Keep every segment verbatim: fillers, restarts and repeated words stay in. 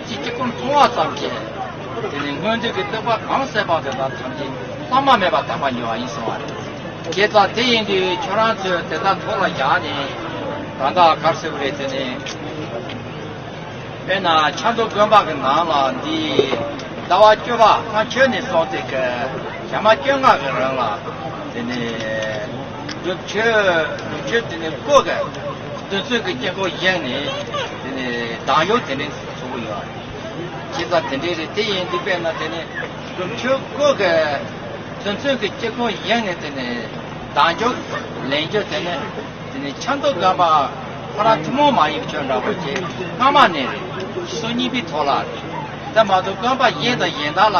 ཅི་སྐྱེ་ཁུངས་མཐོང་བ་ཙམ་གྱིས། དེ་ནི་སྔོན་དུས་ཀྱི་རྟོག་པ་གང་སད་པ་དེ་དག་ཐམས་ཅད་བླ་མ་མེད་པར་དག་པར་འགྱུར་བ་ཡིན་གསུངས་པ་རེད། བྱས་ཙང་དེ་ཡིན་དུས་ཁྱོད་རང་ཚོས་དེ་དག་ཐོག་ལ་བཞག་ནས། ད་ལྟ་གར་སེ་བ་རེད། དེ་ནི་དཔེར་ན་ཆབ་མདོ་དགོན་པ་གི་ནང་ལ་འདི་ཟླ་བ་བཅུ་པ་སྔ་ཕྱི་ནས་བཟུང་སྟེ་གི་ཞག་མ་བཅོ་ལྔ་གི་རིང་ལ། དེ་ནི་སྒྲུབ་མཆོད། སྒྲུབ་མཆོད་དེ་ནི་སྐོར་གི་རྡུལ་ཚོན་གྱི་དཀྱིལ་འཁོར་བཞེངས་ནས། དེ་ནི་གདངས་འཇོག་དེ་འདྲ་ཚོགས་ཀྱི་ཡོད་རེད། བྱས་ཙང་དེ་འདྲ་རེད། དེ་ཡིན་དུས་དཔེར་ན་དེ་ནི་སྒྲུབ་མཆོད་སྐོར་གྱི་རྡུལ་ཚོན་གྱི་དཀྱིལ་འཁོར་བཞེངས་ནས། དེ་ནི་གདངས་འཇོག་ལན་འཇོག་དེ་ནི། དེ་ནི་ཆབ་མདོ་དགོན་པ་ཁོ་རང་ཐུན་མོང་མ་ཡིན་པའི་ཆོས་འདྲ་པོ་ཅིག་སྔ་མ་ནས་རེད། སོ་གཉིས་པའི་ཐོག་ལ་རེད། དེ་མ་གཏོགས་དགོན་པ་གཞན་དང་གཞན་དག་ལ་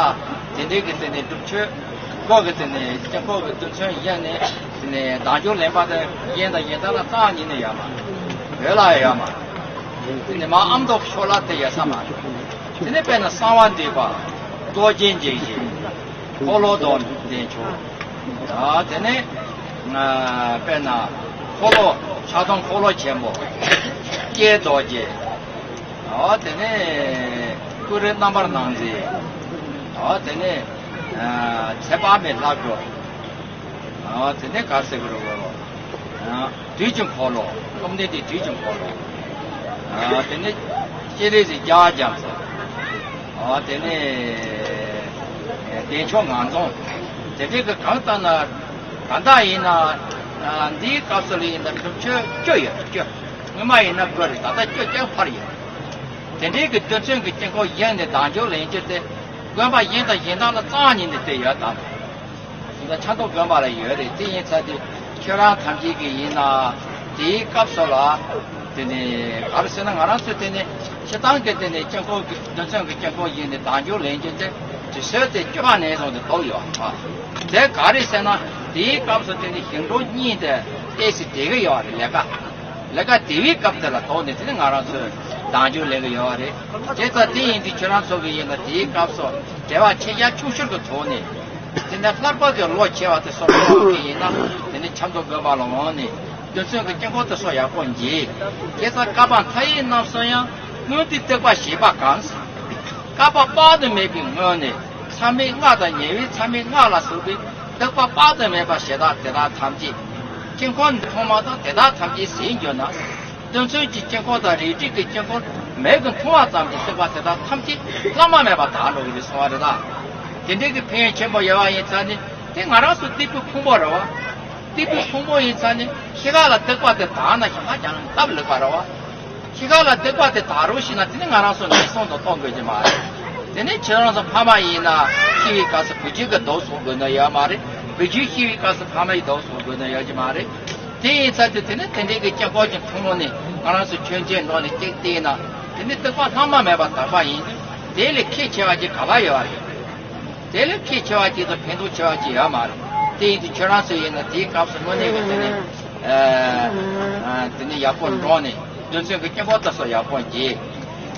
དེ་འདྲའི་གི་དེ་ནི་སྒྲུབ་མཆོད་སྐོར་གྱི་དེ་ནི་དཀྱིལ་འཁོར་གྱི་རྡུལ་ཚོན་བཞེངས་ནས། དེ་ནི་གདངས་འཇོག་ལེན་པ་དེ་གཞན་དང་གཞན་དག་ལ་རྩ་བ་ཉིད་ནས་ཡོད་མ་རེད། བོད་ལ་ཡོད་མ་རེད། དེ་ནི་མ་ཨ་མདོ་ཕྱོགས་ལ་དེ་ཡོད་ས་མ་རེད། དེ་ནི་དཔེར་ན་གསང་བ་འདུས་པ། རྡོ་རྗེ་འཇིགས་བྱེད། འཁོར་ལོ་དང་ལྡན་ཕྱོགས། ཨ་དེ་ནས་ཨ་དཔེར་ན་འཁོར་ལོ། ཕྱག་སྟོང་འཁོར་ལོ་ཆེན་པོ། ཀྱེ་རྡོ་རྗེ། ཨ་དེ་ནས་ཀུ་རེ་རྣམ་པར་སྣང་མཛད། ཨ་དེ་ནས་ཨ་ཚེ་དཔག་མེད་ལྷ་སྒྲོན། ཨ་དེ་ནས་ག་རེ་ཟེར་གི་རེད་གོ། ཨ་དུས་ཀྱི་འཁོར་ལོ། སྟོབས་ལྡན་དེ་དུས་ཀྱི་འཁོར་ལོ། ཨ་དེ་ནས་སྤྱན་རས་གཟིགས་རྒྱ་རྒྱ་མཚོ། ཨ་དེ་ནས་བདེ་མཆོག་ངང་ཚང་། དེ་འདྲའི་གི་གང་ལྟར་ན། ད་ལྟ་ཡིན་ན། ཨ་འདིའི་སྐབས་སུ་ལ་ཡིན་ན་སྒྲུབ་མཆོད་བཅུ་ཡོད། བཅུ། སྔོན་མ་ཡིན་ན་དགུ་རེད། ད་ལྟ་བཅུ་བཅུ་ཕར་ཡོད། དེ་འདྲའི་གི་རྡུལ་ཚོན་གྱི་དཀྱིལ་འཁོར་བཞེངས་ནས་གདངས་འཇོག་ལེན་རྒྱུ་དེ། དགོན་པ་གཞན་དང་གཞན་དག་ལ་རྩ་བ་ཉིད་ནས་དེ་ཡོད་དམ། ད་ཆབ་མདོ་དགོན་པ་ལ་ཡོད་རེད། དེ་ཡིན་ཚར་དུས་ཁྱོད་རང་ཐམས་ཅད་ཀྱི་ཡིན་ན། དེའི་སྐབས་སུ་ལ། དེ་ནི་ག་རེ་ཟེར་ན། ང་རང་ཚོས་དེ་ནི་སྤྱིར་བཏང་གི་དེ་ནི་དཀྱིལ་འཁོར་གྱི་རྡུལ་ཚོན་གྱི་དཀྱིལ་འཁོར་བཞེངས་ནས་གདངས་འཇོག་ལེན་རྒྱུ་དེ་དུས་ཚོད་དེ་བཅུ་པ་ནས་བཟུང་སྟེ་ཐོབ་ཡོད་པ། དེ་ག་རེ་ཟེར་ན། དེའི་སྐབས་སུ་དེ་ནི་ཞིང་འབྲོག་གཉིས་དེ་ཏོག་ཙམ་བྲེལ་གི་ཡོད་རེད། ལས་ཀ་ལས་ཀ་དེ་བའི་སྐབས་དེ་ལ་ཐོག་ནས་དེ་ནི་ང་རང་ཚོས་གདངས་འཇོག་ལེན་གི་ཡོད་རེད། བྱས་ཙང་དེ་ཡིན་དུས་ཁྱེད་རང་ཚོ་གི་ཡིན་ན། དེའི་སྐབས་སུ་བྲེལ་བ་ཆེ་ཆུང་ཆུང་གི་ཐོག་ནས། དེ་ནས་ལྷག་པར་གྱི་ལོ་ཆེ་བ་དེ་ཚོ་གི་ཡིན་ན། དེ་ནི་ཆབ་མདོ་དགོན་པ་ལ་འོང་ནས་རྡུལ་ཚོན་གྱི་དཀྱིལ་འཁོར་དེ་ཚོ་ཡག་པོ་མཇལ། བྱས་ཙང་བསྐལ་པ་མཐའ་ཡས་རྣམས་སུ་ཡང་སྔོན་དུས་རྟོགས་པ་བྱས་པ་གང་། བསྐལ་པ་དཔག་ཏུ་མེད་པའི་སྔོན་ནས་མཚམས་མེད་ལྔ་དང་ཉེ་བའི་མཚམས་མེད་ལྔ་ལ་སོགས་པའི་རྟོགས་པ་དཔག་ཏུ་མེད་པ་བྱེ་བྲག་དེ་དག་ཐམས་ཅད་དཀྱིལ་འཁོར་མཐོང་མ་ཐག་དེ་དག་ཐམས་ཅད་ཟད་འགྱུར་ན། རྡུལ་ཚོན་གྱི་དཀྱིལ་འཁོར་དང་རལ་གྲིའི་དཀྱིལ་འཁོར་མིག་གིས་མཐོང་བ་ཙམ་གྱིས་རྟོགས་པ་དེ་དག་ཐམས་ཅད་བླ་ན་མེད་པར་དག་འགྲོ་གི་རེད་གསུངས་པ་རེད་ད། དེ་འདྲའི་གི་ཕན་ཡོན་ཆེན་པོ་ཡོད་པ་ཡིན་ཙང་ནི། དེ་ང་རང་ཚོ་སྟེགས་བུ་ཕུང་པོ་རེད་པ། སྟེགས་བུ་ཕུང་པོ་ཡིན་ཙང་ནི་ཤི་ཁ་ལ་རྟོགས་པ་དེ་དག་ན་ཧ་ཅང་སྟབས་ལེགས་པ་རེད་པ། ཤི་ཁ་ལ་རྟོགས་པ་དེ་དག་རོགས་ཞེ་ན། དེ་ནི་ང་རང་ཚོ་ནད་སོང་དང་གཏོང་དགོས་ཀྱི་མ་རེད། དེ་ནི་ཁྱེད་རང་ཚོ་ཕ་མ་ཡིན་ན་ཤི་བའི་སྐབས་སུ་བུ་རྒྱུད་ཀྱི་མདོག་བཟོ་དགོས་ནི་ཡོད་མ་རེད། བུ་རྒྱུད་ཤི་བའི་སྐབས་སུ་ཕ་མ་ཡི་མདོག་བཟོ་དགོས་ནི་ཡོད་ཀྱི་མ་རེད། དེ་ཡིན་ཚར་དུས་དེ་ནི་དེ་འདྲའི་གི་དཀྱིལ་འཁོར་གྱི་ཐུན་མོང་ནས་ང་རང་ཚོ་མཆོད་མཇལ་འགྲོ་ནས་གཅིག་བལྟས་ན། དེ་ནི་རྟོགས་པ་བླ་ན་མེད་པར་དག་པ་ཡིན་དུས། དེ་ལས་ཁྱད་ཆེ་བ་ཅིག་ག་པར་ཡོད་རེད། དེ་ལས་ཁྱད་ཆེ་བ་ཅིག་དང་ཕན་ཐོགས་ཆེ་བ་ཅིག་ཡོད་མ་རེད། དེ་ཡིན་དུས་ཁྱོད་རང་ཚོ་ཡིན་ན་དེའི་སྐབས་སུ་དངོས་གནས་ཀྱི་དེ་ནི་ཨ་ཨ་དེ་ནི་ཡག་པོ་འགྲོ་ནས་རྡུལ་ཚོན་གྱི་དཀྱིལ་འཁོར་དེ་ཚོ་ཡག་པོ་མཇལ།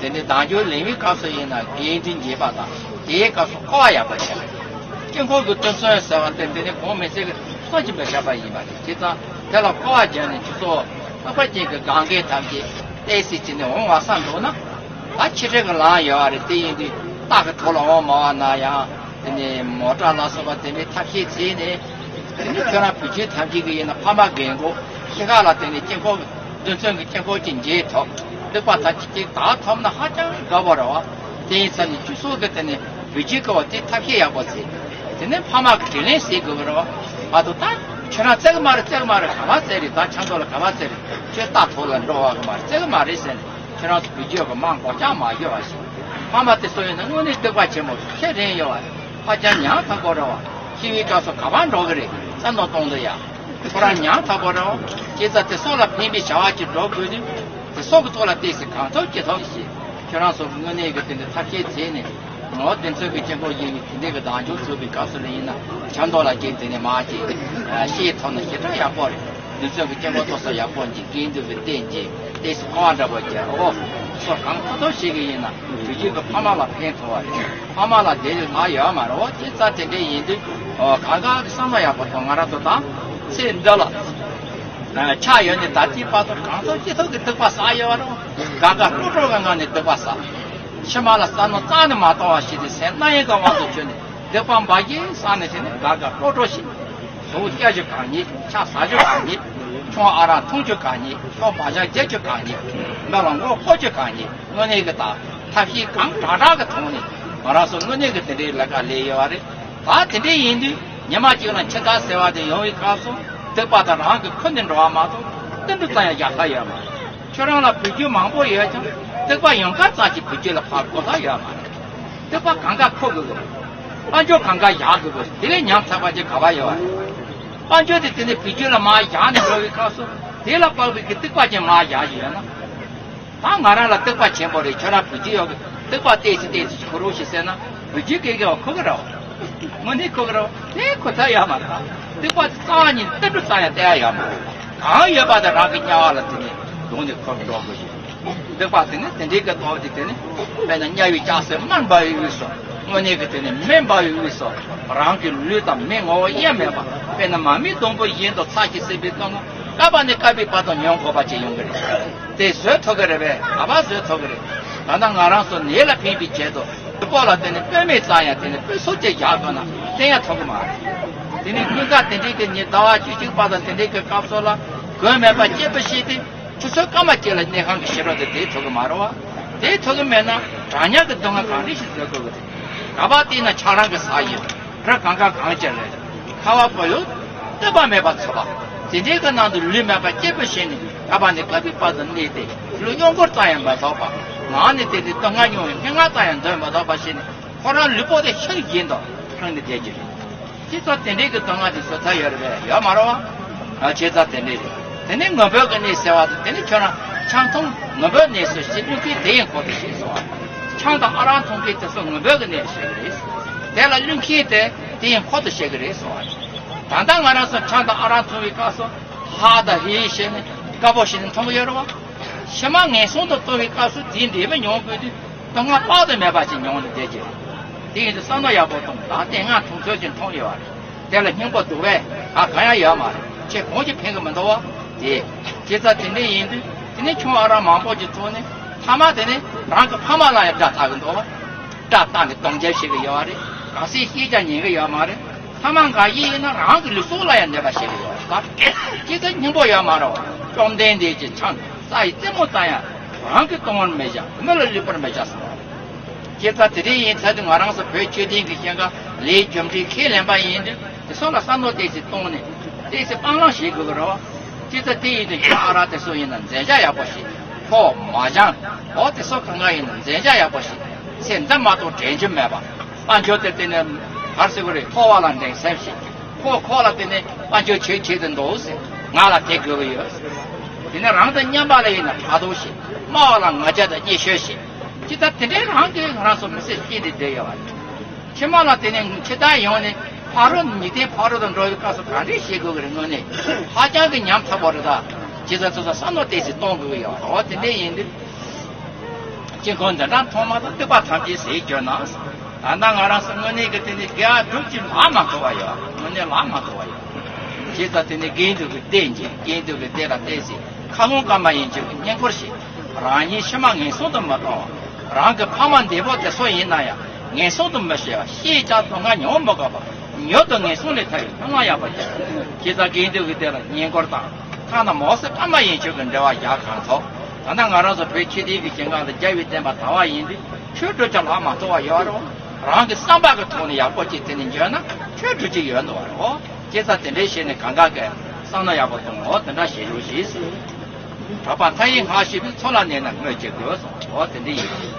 དེ་ནི་གདངས་འཇོག་ལེན་པའི་སྐབས་སུ་ཡིན་ན་དགེ་འདུན་མཇལ་བ་དང་། དེའི་སྐབས་སུ་སྐོར་བ་ཡག་པོ་བྱས། དཀྱིལ་འཁོར་གྱི་རྡུལ་ཚོན་ཟེར་བ་དེ་དེ་ནི་གོང་མེད་ཚད་ཀྱི་ཐོག་ཅིག་མ་བཞག་པ་ཡིན་པ་རེད། བྱས་ཙང་དེ་ལ་སྐོར་བ་བརྒྱབ་ནས་ཁྱེད་ཚོ་རྟོགས་པ་ཅན་གྱི་གང་གའི་ཐམས་ཅད་ཏོག་ཙམ་བྱས་ནས་འོང་བ་བསམ་འདུག་ན། ད་ཆེ་ཕྲ་གི་ལམ་ཡོད་རེད། དེ་ཡིན་དུས་རྟ་གི་ཐོག་ལ་འོང་མ་བ་ན་ཡང་། དེ་ནས་མོ་ཊ་ལ་སོགས་པ་དེ་འདྲའི་ཐབས་ཤེས་བྱས་ནས། དེ་ནས་ཁྱོད་རང་བུ་རྒྱུད་ཐམས་ཅད་ཀྱི་ཡིན་ན་ཕ་མ་རྒན་གོག་ཤི་ཁ་ལ་དེ་ནས་དཀྱིལ་འཁོར་རྡུལ་ཚོན་གྱི་དཀྱིལ་འཁོར་གྱི་མཇལ་ཐུབ། རྟོགས་པ་ཐམས་ཅད་ཀྱི་དག་ཐུབ་ན་ཧ་ཅང་དགའ་བོ་རེད་པ། དེ་ཡིན་ཙང་ནི་ཁྱོད་ཚོ་གི་དེ་ནས་བུ་རྒྱུད་ཀྱི་བ་དེ་ཐབས་ཤེས་ཡག་པོ་བྱས། དེ་ནས་ཕ་མ་གི་དྲིན་ལན་གཟོ་དགོས་ཀྱི་རེད་པ། མ་གཏོགས་ད་ཁྱོད་རང་བཙལ་གི་མ་རེད། བཙལ་གི་མ་རེད། ག་པར་བཙལ་རེད། ད་ཆབ་མདོ་ལ་ག་པར་བཙལ་རེད། ཁྱོད་རྟ་ཐོག་ལ་འགྲོ་བ་གི་མ་རེད། བཙལ་གི་མ་རེད་ཟེར་ནས། ཁྱོད་རང་ཚོ་བུ་རྒྱུད་ཀྱི་མང་གོ་ཅང་མ་ཡོད་པ་ཞིག་ཕ་མ་དེ་ཚོ་ཡིན་ན་དངོས་གནས་རྟོགས་པ་ཆེན་པོ་ཤེས་རན་ཡོད་པ་རེད། ཧ་ཅང་ཉམ་ཐག་པོ་རེད་པ། ཤི་བའི་སྐབས་སུ་ག་པར་འགྲོ་གི་རེད། བསམ་བློ་གཏོང་དུ་ཡ། ཁོ་རང་ཉམ་ཐག་པོ་རེད་པ། བྱས་ཙང་དེ་སོགས་ལ་ཕན་པའི་བྱ་བ་ཅིག་སྒྲུབ་དགོས་དུས། དེ་སོགས་ཀྱི་ཐོག་ལ་ཏོག་ཙམ་གང་ཐུབ་ཅི་ཐུབ་ཞིག་ཁྱོད་རང་ཚོ་གི་དངོས་གནས་ཀྱི་དེ་འདྲ་ཐབས་ཤེས་བྱས་ནས། ངོ་བོ་རྡུལ་ཚོན་གྱི་དཀྱིལ་འཁོར་ཡིན་ནི་དེ་འདྲའི་གི་གདངས་འཇོག་བྱེད་པའི་སྐབས་སུ་ལ་ཡིན་ན། ཆབ་མདོ་ལ་ཅིག་དེ་ནས་མར་ཅིག་ཤེས་ཐུབ་ན་ཞེ་དྲག་ཡག་པོ་རེད། རྡུལ་ཚོན་གྱི་དཀྱིལ་འཁོར་ཏོག་ཙམ་ཡག་པོ་མཇལ། དགེ་འདུན་གྱི་རྟེན་མཇལ། ཏོག་ཙམ་སྐོར་བ་འདྲ་པོ་བརྒྱབ། འོ། སོ་གང་ཐུབ་ཐུབ་ཞིག་གི་ཡིན་ན་བུ་རྒྱུད་ཀྱི་ཕ་མ་ལ་ཕན་ཐོགས་པ་རེད། ཕ་མ་ལ་དེ་ལས་ལྷག་ཡོད་མ་རེད། འོ། བྱས་ཙང་དེ་འདྲ་ཡིན་དུས། འོ། གང་ག་གི་བསམ་བློ་ཡག་པོ་ཐོངས། ང་རང་ཚོ་ད་ཚེ་འདི་ལ་ཆགས་ཡོད་ནས་ད་ལྟའི་བར་དུ་གང་ཐུབ་ཅི་ཐུབ་ཀྱི་སྡིག་པ་བསགས་ཡོད་པ་རེད། དགའ་དགའ་སྤྲོ་སྤྲོ་གི་ངང་ནས་སྡིག་པ་བསགས། ཕྱི་མ་ལ་བསམ་མནོ་རྩ་ནས་མ་བཏང་བ་ཞིག་དེ་སེམས་རྣམ་གཡེང་གི་དབང་དུ་གྱུར་ནས་སྡིག་པ་འབའ་ཞིག་བསགས་ནས་བྱས་ནས་དགའ་དགའ་སྤྲོ་སྤྲོ་ཞིག་གཟུགས་སྐྱ་རྒྱུ་གང་ཉིད། ཆང་ཟ་རྒྱུ་གང་ཉིད། ཆང་ཨ་རག་འཐུང་རྒྱུ་གང་ཉིད། ཆང་བ་ཞག་རྒྱག་རྒྱུ་གང་ཉིད། མི་ལ་མགོ་སྐོར་རྒྱུ་གང་ཉིད། དངོས་གནས་ཀྱི་ད་ཐབས་ཤེས་གང་དྲག་དྲག་གི་ཐོག་ནས་ང་རང་ཚོ་དངོས་གནས་ཀྱི་དེ་འདྲའི་ལས་ཀ་ལས་ཡོད་པ་རེད། ད་དེ་འདྲའི་ཡིན་དུས་ཉི་མ་གཅིག་ལ་འཆི་བདག་ཟེར་བ་དེ་ཡོང་བའི་སྐབས་སུ་སྡིག་པ་དང་རང་གི་ཁུར་ནས་འགྲོ་བ་མ་གཏོགས་ཏིལ་འབྲུ་ཙམ་ཡང་བཞག་ས་ཡོད་མ་རེད། ཁྱོད་རང་ལ་བུ་རྒྱུད་མང་པོ་ཡོད་ཀྱང་སྡིག་པ་ཡོང་ཁ་ཙམ་ཞིག་བུ་རྒྱུད་ལ་ཕར་འགོ་ས་ཡོད་མ་རེད། སྡིག་པ་གང་ག་འཁུར་དགོས་ཀྱི་རེད། དཔལ་འབྱོར་གང་ག་བཞག་དགོས་ཀྱི་རེད། དེ་ལས་ཉམ་ཐག་པ་ཅིག་ག་བ་ཡོད་རེད། དཔལ་འབྱོར་དེ་དེ་ནས་བུ་རྒྱུད་ལ་མར་བཞག་ནས་འགྲོ་བའི་སྐབས་སུ་དེ་ལ་དཔག་པའི་གི་སྡིག་པ་ཅན་མར་བཞག་བཞིན་ཡོད་ན། ད་ང་རང་ལ་སྡིག་པ་ཆེན་པོ་རེད། ཁྱོད་རང་བུ་རྒྱུད་ཡོད་གི་སྡིག་པ་ཏོག་ཙམ་ཏོག་ཙམ་ཞིག་འཁུར་རོགས་ཞེས་ཟེར་ན་བུ་རྒྱུད་སྐད་ཀྱི་འཁུར་གི་རེད་བ། དངོས་གནས་འཁུར་གི་རེད་བ། དེ་འཁུར་ཐབས་ཡོད་མ་རེད། སྡིག་པ་དེ་རྩ་བ་ཉིད་ཏིལ་འབྲུ་ཙམ་ཡང་སྟེར་ཡ་ཡོད་མ་རེད། གང་ཡོད་པ་དེ་རང་གི་དམྱལ་བ་ལ་དེ་ནས་བརྡུངས་ནས་འཁུར་འགྲོ་དགོས་ཤིང་། སྡིག་པ་དེ་ནི་དེ་འདྲའི་གི་སྟོབས་ཀྱིས་དེ་ནི་དཔེར་ན་དམྱལ་བའི་ལྕགས་སྲེག་དམར་འབར་བའི་དབུས་སུ་དངོས་གནས་ཀྱི་དེ་ནི་མེ་འབར་བའི་དབུས་སུ་རང་གི་ལུས་དང་མིག་ངོ་བོ་དབྱེར་མེད་པ་དཔེར་ན་མ་རྨོས་སྡོང་པོ་བཞིན་དུ་ཚར་གཅིག་གཟིགས་པའི་སྟོན་མོ་བསྐལ་པ་ནས་བསྐལ་པའི་བར་དུ་མྱོང་དགོས་པ་ཅིག་ཡོང་གི་རེད། དེ་བཟོད་ཐུབ་ཀྱི་རེད་པས། ག་པར་བཟོད་ཐུབ་ཀྱི་རེད། ད་ལྟ་ང་རང་ཚོ་ནད་ལ་ཕན་པའི་ཆེད་དུ་དུས་འཁོར་ལ་བརྟེན་ནས་དཔེ་མེད་ཙམ་ཡང་དེ་ནི་དཔེ་སྲོལ་ཅིག་བཞག་དགོས་ན་བསྟེན་ཡ་ཐུབ་ཀྱི་མ་རེད། དེ་ནི་ཀུན་དགའ་དེ་འདྲའི་གི་ཉིན་ཟླ་བ་བཅུ་གཅིག་པ་དང་དེ་འདྲའི་གི་སྐབས་སུ་ལ་དགོས་མེད་པ་སྐྱེས་བུ་ཤེས་ཏེ་ཆུ་ཚོད་སྐར་མ་གཅིག་ལ་གནས་ཁང་གི་ཕྱི་རོལ་དུ་བསྡད་ཐུབ་ཀྱི་མ་རེད་བ། བསྡད་ཐུབ་ཀྱི་མེད་ན་གྲང་དམྱལ་གྱི་སྡུག་བསྔལ་གང་འདྲ་ཞིག་བཟོད་དགོས་ཀྱི་རེད། ག་པར་བལྟས་ན་ཆང་རག་གི་ཟ་ཡི། རི་གངས་དཀར་གངས་ཅན་ལས། ཁ་བ་བུ་ཡུག་ལྟོས་པ་མེད་པར་འཚོ་བ། དེ་འདྲའི་གི་ནང་དུ་ལུས་མེད་པ་སྐྱེས་བུ་ཤེས་ནས་བསྐལ་པ་ནས་བསྐལ་པའི་བར་དུ་གནས་ཏེ་ལུས་གཡོག་འཁོར་ཙམ་ཡང་མ་ཐོགས་པ། ངག་ནས་དེ་དེ་སྡུག་བསྔལ་མྱོང་བའི་སྙན་ངག་ཙམ་ཡང་འདོན་མ་ཐོགས་པ་ཞིག་ནས་ཁོ་རང་ལུས་པོ་དེ་ཤིན་ཏུ་ཡིན་དུ་འཕངས་ནས་བསྡད་ཀྱི་རེད། ཅི་ཙམ་དེ་འདྲའི་གི་སྡུག་བསྔལ་དེ་བཟོད་ཐབས་ཡོད་རེད་པས། ཡོད་མ་རེད་བ། ཨ་ཅི་ཙམ་དེ་འདྲའི་རེད། དེ་ནས་ངུ་འབོད་ཀྱི་གནས་ཟེར་བ་དེ་དེ་ནི་ཁྱོད་རང་ཆང་འཐུང་ངུ་འབོད་གནས་སུ་ཞིག་གླུ་མཁན་དེ་ཡིན་ཁོ་ཐག་ཆོད་སོང་བ། ཆང་དང་ཨ་རག་འཐུང་མཁན་དེ་ཚོ་ངུ་འབོད་ཀྱི་གནས་སུ་བཤད་ཀྱི་རེད། དེ་ལ་གླུ་མཁན་དེ་དེ་ཡིན་ཁོ་ཐག་བཤད་ཀྱི་རེད་སོང་བ། ད་ལྟ་ང་རང་ཚོ་ཆང་དང་ཨ་རག་འཐུང་བའི་སྐབས་སུ་ཧ་དང་ཧི་བྱས་ནས་དགའ་པོ་བྱས་ནས་འཐུང་གི་ཡོད་རེད་བ། ཕྱི་མ་ངན་སོང་དུ་ལྟུང་བའི་སྐབས་སུ་དེའི་འབྲས་བུ་མྱོང་དགོས་དུས་སྡུག་བསྔལ་དཔག་ཏུ་མེད་པ་ཞིག་མྱོང་ནས་བསྡད་ཀྱི་རེད། དེ་ཡིན་དུས་བསམ་བློ་ཡག་པོ་གཏོང་། ད་དེ་སྔ་འཐུང་ཚོད་ཀྱི་འཐུང་ཡོད་པ་རེད། དེ་ལ་སྙིང་པོ་སྡུག་པས་ད་གང་ཡང་ཡོད་མ་རེད། ཁྱེད་གང་ཞིག་ཕན་གི་མི་འདུག་བ། དེ་དེ་ཙམ་དེ་འདྲ་ཡིན་དུས་དེ་ནས་ཆང་ཨ་རག་མང་པོ་ཅིག་འཐུང་ནས་མཐའ་མ་དེ་ནས་རང་གི་ཕ་མ་ལ་ཡང་དགྲ་བཏགས་གི་འདུག་བ། དགྲ་བཏགས་ནས་གདུང་འཇོམས་བྱེད་གི་ཡོད་པ་རེད། གང་ཟག་ཤེས་ཀྱང་ཉན་གི་ཡོད་མ་རེད། ཐ་མ་འགའ་ཡིས་ཡིན་ན་རང་གི་ལུས་སྲོག་ལ་ཡང་གནོད་པ་བྱེད་ཀྱི་ཡོད་པ། ཅི་ཙམ་སྙིང་པོ་ཡོད་མ་རེད་བ། བཅོམ་ལྡན་འདས་ཀྱིས་ཆང་ས་ཡི་རྩེ་མོ་ཙམ་ཡང་རང་གི་གདུང་བར་མི་བྱ། མི་ལ་ལུས་པར་མི་བྱ་གསུངས་པ་རེད། ཅི་ཙམ་དེ་འདྲ་ཡིན་ཚར་དུས་ང་རང་ཚོ་བོད་ཆོས་ལྡན་གྱི་སྐྱེས་སྐར་ལས་རྒྱུ་འབྲས་ཁས་ལེན་པ་ཡིན་དུས་དེ་ཚོ་ལ་བསམ་བློ་ཏོག་ཙམ་གཏོང་ནས་ཏོག་ཙམ་སྤང་བླང་བྱེད་དགོས་ཀྱི་རེད་བ། ཅི་ཙམ་དེ་ཡིན་དུས་ཆང་ཨ་རག་དེ་ཚོ་ཡིན་ན་འཛེམ་བྱ་ཡག་པོ་ཞིག་ཕོ་མ་བྱང་འོ་དེ་ཚོ་གང་ག་ཡིན་ན་འཛེམ་བྱ་ཡག་པོ་ཞིག་ཚེ་འདི་མ་གཏོགས་དྲན་རྒྱུ་མེད་པ། དཔལ་འབྱོར་དེ་དེ་ནས་གར་ཟེར་བ་རེད། ཕོ་བ་ལ་འགྲན་སེམས་ཤིག་ཕོ་ཁོ་ལ་དེ་ནས་དཔལ་འབྱོར་ཆེ་ཆེ་དེ་འདུག་ཟེར། ང་ལ་དེ་དགོས་ཀྱི་ཡོད་ཟེར། དེ་ནས་རང་དང་མཉམ་པ་ལ་ཡིན་ན་ཕྲག་དོག་ཤིག་དམའ་བ་ལ་ང་རྒྱལ་དང་བརྙས་བཅོས་ཤིག་ཅི་ལྟར་དེ་འདྲའི་རང་གིས་ང་རང་ཚོ་མི་ཚེ་སྐྱེལ་ཏེ་བསྡད་ཡོད་པ་རེད། ཕྱི་མ་ལ་དེ་ནས་འཆི་བདག་ཡོང་ནས་ཕ་རོལ་མིག་ལྡན་ཕ་རོལ་ཏུ་འགྲོ་བའི་སྐབས་སུ་ག་འདྲས་བྱེད་དགོས་ཀྱི་རེད། དངོས་གནས་ཧ་ཅང་གི་ཉམ་ཐག་པོ་རེད། ད་ཇི་ཙམ་ཚོད་ཙམ་བསམ་བློ་ཏོག་ཙམ་གཏོང་དགོས་ཀྱི་ཡོད་རེད། འོ་དེ་འདྲས་ཡིན་དུས། དཀྱིལ་འཁོར་འདི་འདྲ་མཐོང་མ་ཐག་སྡིག་པ་ཐམས་ཅད་ཟད་གྱུར་ན། ད་ལྟ་ང་རང་ཚོ་དངོས་གནས་ཀྱི་དེ་ནི་དགེ་བ་སྒྲུབ་ཀྱི་ལག་མ་ཐོབ་པ་ཡོད། དངོས་གནས་ལག་མ་ཐོབ་པ་ཡོད། ཇི་ཙམ་དེ་ནི་དགེ་འདུན་གྱི་སྡེ་འཇིག་དགེ་འདུན་གྱི་སྡེ་ལ་བལྟས་ཚེ་ཁ་སྐོང་བཀའ་མ་ཡིན་གཅིག་གི་བསྙེན་བཀུར་བྱེད། རང་ཉིད་ཕྱི་མ་ངན་སོང་དུ་མི་ལྟུང་བ། རང་གི་ཕ་མ་འདས་པོ་དེ་ཚོ་ཡིན་ན་ཡང་ངན་སོང་དུ་མི་སྐྱེ་བ། ཤེས་ཀྱང་སྡུག་བསྔལ་མྱོང་མི་དགོས་པ། མྱུར་དུ་ངན་སོང་ལས་ཐར་བའི་ལྷུར་བླངས་ཡག་པོ་རྒྱག་ཇི་ཙམ་དགེ་འདུན་གྱི་སྡེ་ལ་བསྙེན་བཀུར་དང་ཐ་ན་མོ་སེ་བཀའ་མ་ཡིན་གཅིག་གི་འབྲེལ་བ་རྒྱག་གང་ཐུབ། ད་ལྟ་ང་རང་ཚོ་བོད་ཆོས་ལྡན་གྱི་སྐྱེས་སྐར་དུ་རྒྱལ་བའི་བསྟན་པ་དར་བ་ཡིན་དུས་ཆོས་སྒྲུབ་ཀྱི་ལག་མ་ཐོབ་པ་ཡོད་རེད། རང་གི་བསམ་པ་གི་ཐོག་ནས་ཡག་པོ་ཅིག་དེ་ནས་འཇོན་ན་ཆོས་སྒྲུབ་ཀྱི་ཡོད་འདུག་བ་རེད། ཇི་ཙམ་དེ་འདྲའི་བྱས་ནས་གང་ག་གི་བསམ་བློ་ཡག་པོ་གཏོང་འོ་དེ་འདྲ་བྱེད་རོགས་ཞེས་ཟེར། གྲགས་པ་མཐའ་ཡས་སྔགས་ཞེས་པའི་ཚོགས་ལ་གནས་ན་སྨོས་ཅི་དགོས་སོ། འོ་དེ་འདྲ་ཡིན།